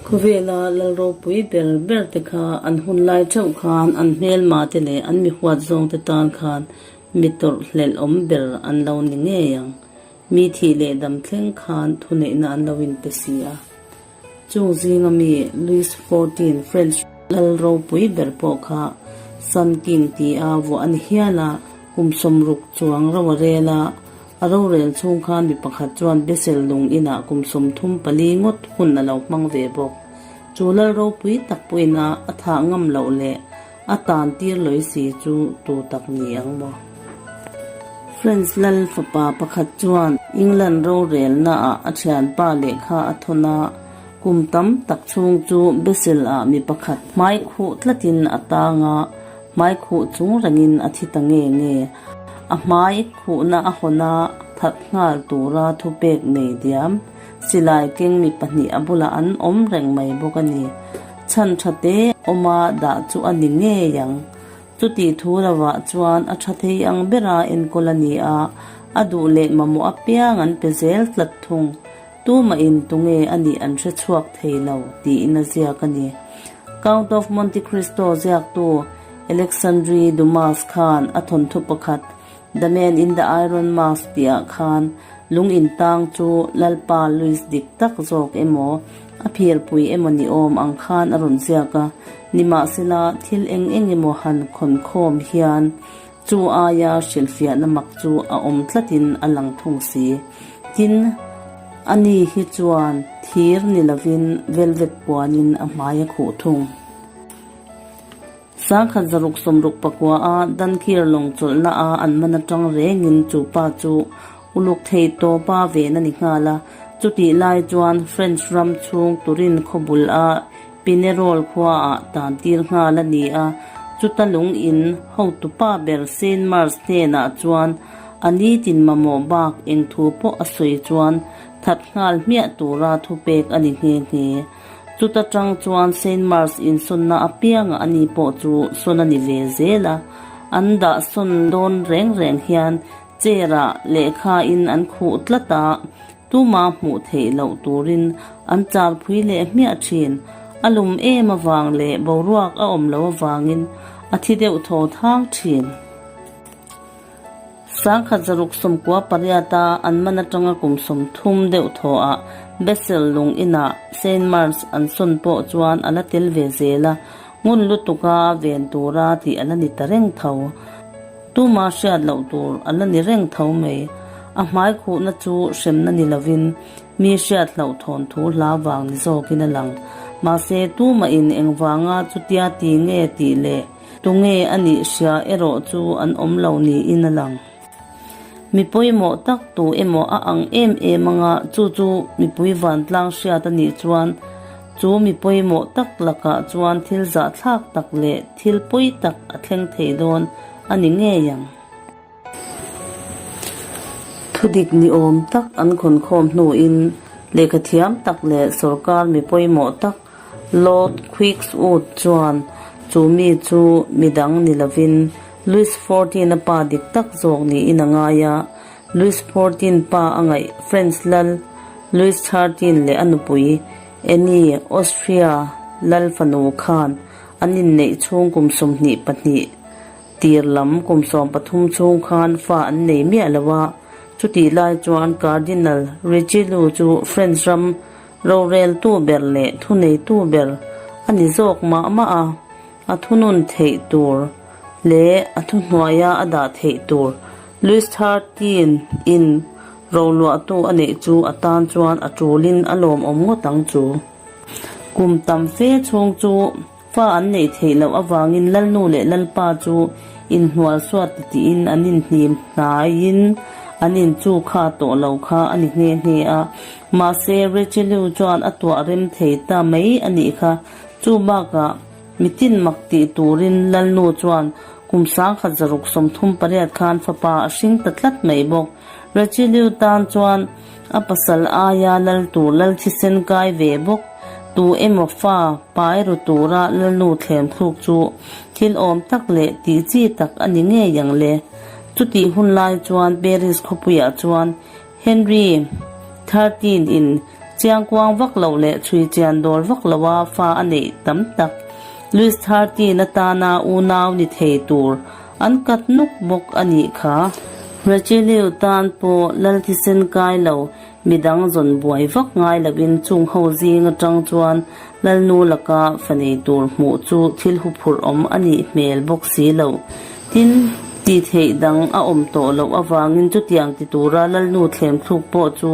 Khawvela lal ropui ber ber te kha an hun lai theuh khan an hmelma te leh an mi huat zawng te tan khan mi tawrh hlelh awm ber an lo ni ngei ang. Mi thih leh dam thleng khan thuneihna an lo inpe si a. Chung zinga mi Louis XIV French lal ropui ber pawh kha Sun King ti a vuah a ni hial a, kum 60 chuang ro a rel a, a rorel chhung khan mi pakhat chuan Bessel lung inah kum 34 ngawt hun a lo hmang ve bawk. Chu lal ropui tak pawhin a a thah ngam loh leh a tan tir lawi si chu tu tak ni ang maw? French lal fapa pakhat chuan England rorelna ah a thianpa lehkha a thawn a, kum tam tak chhung chu Bessel ah mi pakhat hmai khuh tlatin a tang a, hmai khuh chung rengin a thi ta nge nge. A hmai khuhna a hawn a, that nghal tura thupek nei diam silai keng mi pahnih a bulah an awm reng mai bawk a ni. Chhan tha te awma dah chu a ni ngei ang. Chutih thu lovah chuan a tha thei ang bera enkawl a ni a, a duh leh mamawh apiang an pe zel tlat thung. Tumah in tunge a nih an hre chhuak thei lo tiin a ziak a ni. Count of Monte Cristo ziaktu Alexandre Dumas khan a thawnthu pakhat The Man in the Iron Mask tihah khan lung intang chu Lalpa Louis dik tak zawk emaw a phirpui emaw ni awm ang khan a rawn ziak a, nimahsela thil eng eng emaw han khawn khawm hian chu aia hrilhfiahna mak chu a awm tlatin a lang thung si. Tin, ani hi chuan thir ni lovin velvet puanin a hmai a khuh thung. 1669 a Dunkirk lawng chawlhna a an man atang rengin chu pa chu uluk thei tawpa ven a ni nghal a. Chutih lai chuan French ram chhung Turin khawbul a Pinerol khua ah tan tir nghal a ni a. Chuta lung in hotupa ber Saint Mars hnenah chuan a nitin mamawh bak eng thu pawh a sawi chuan that nghal hmiah tura thupek a ni nghe nghe. Chuta tang chuan Saint Mars insawnna apiangah ani pawh chu sawn a ni ve zel a, an dah sawn dawn reng reng hian chair ah lehkha in an khuh tlat a, tuma hmuh theih loh turin an char phui leh hmiah thin. A lum em avang leh boruak a awm loh avangin a thi deuh thaw thang thin. 1698 a an man atanga kum 30 deuh thaw ah Bessel lung inah Saint Mars an sawn pawh chuan a la tel ve zel a, ngun lutuka ven tura tih a la ni ta reng tho. Tuma hriat loh tur a la ni reng tho mai. A hmai khuhna chu hremna ni lovin mi hriat hlauh thawn thu hla vang ni zawkin a lang. Mahse tumahin engvanga chutia ti nge tih leh Tunge a nih hria erawh chu an awm lo niin a lang. Mi pawimawh tak tu emaw a ang em em anga chu chu mipui vantlang hriat a nih chuan chu mi pawimawh tak lakah chuan thil zahthlak tak leh thil pawi tak a thleng thei dawn a ni ngei ang. Thudik ni awm tak an khawnkhawm hnuin lehkha thiam tak leh sorkar mi pawimawh tak Lord Quickswood chuan chu mi chu midang ni lovin Louis XIV-a pa dik tak zawk niin a ngai a. Louis XIV pa a ngaih French lal Louis XIII leh a nupui Anne Austria lal fanu khan an inneih chhung kum 22 Tir lam kum 13 chhung khan fa an nei miah lo a, chutih lai chuan Cardinal Richelieu chu French ram roreltu ber leh thuneitu ber a ni zawk mah mah a, a thunun theih tur leh a thuhnuaia a dah theih tur Louis XIII in roluahtu a neih chu a tan chuan a tulin a lawmawm ngawt ang chu. Kum tam fe chhung chu Fa an neih theih loh avangin Lalnu leh Lalpa chu inhnual suat ti tiin an inhnim hnaiin an inchu kha tawh lo kha a ni nghe nghe a. Mahse, Racheliu chuan a tuah rem thei ta mai a nih kha. Chu bakah mitin mak tih turin Lalnu chuan kum 1638 khan fapa a hring ta tlat mai bawk. Racheliu tan chuan a pasal aia lal tur lal thisen kai ve bawk. Tu emaw fa pai ru tura lalnu thlem thluk chu thil awm tak leh tih chi tak a ni ngei ang le. Chutih hun lai chuan Paris khawpuiah chuan Henry XIII in. Chiangkuang vak loh leh chhui chian dawl vak loa fa a neih tam tak Louis XIII atana unau ni thei tur an kat nuk bawk a nih kha. Richelieu tan pawh lal thisen kai lo midang zawn buai vak ngai loin chung ho zing atang chuan Lalnu laka fa nei tur hmuh chu thil huphurh awm a nih hmel bawk si lo. Tin, tih theih dang a awm tawh loh avangin chutiang ti tura Lalnu thlem thluk pawh chu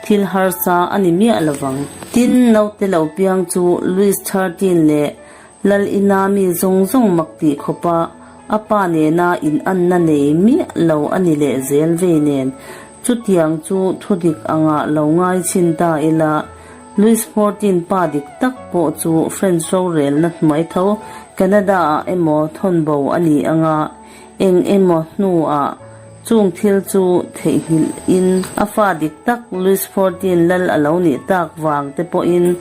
thil harsa a ni miah lovang. Tin, naute lo piang chu Louis XIII leh Lal ina mi zawng zawng mak tih khawpa a pa nena inanna nei miah lo a ni leh zel vei nen, chutiang chu thudik angah lo ngai chhin ta ila, Louis XIV pa dik tak pawh chu French rorelna hnuai tho Canada-ah emaw thawnbo a ni anga, eng emaw hnuah chung thil chu theihnghilhin a fa dik tak Louis XIV lal a lo nih tak vang te pawhin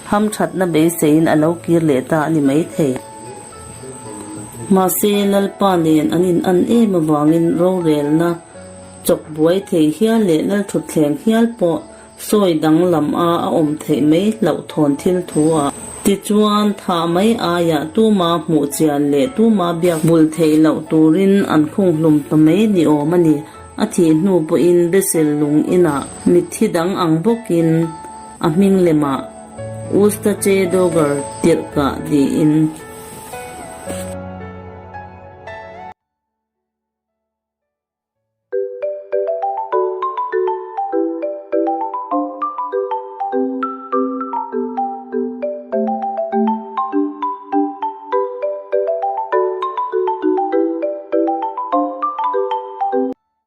hamthatna beiseiin a lo kir leh ta a ni maithei. Mahse, Lalpa nen an in-an em avangin rorelna chawk buai thei hial leh lalthutthleng hial pawh Sawi danglam a a awm theih mai hlauhthawn thil thu ah. Tichuan, thah mai aiah tuma hmuh chian leh tuma biak bul theih loh turin an khung hlum ta mai ni awm a ni. A thih hnu pawhin Besel lung inah mitthi dang ang bawkin a hming lemah Ustache Dogar tirhkah tiin.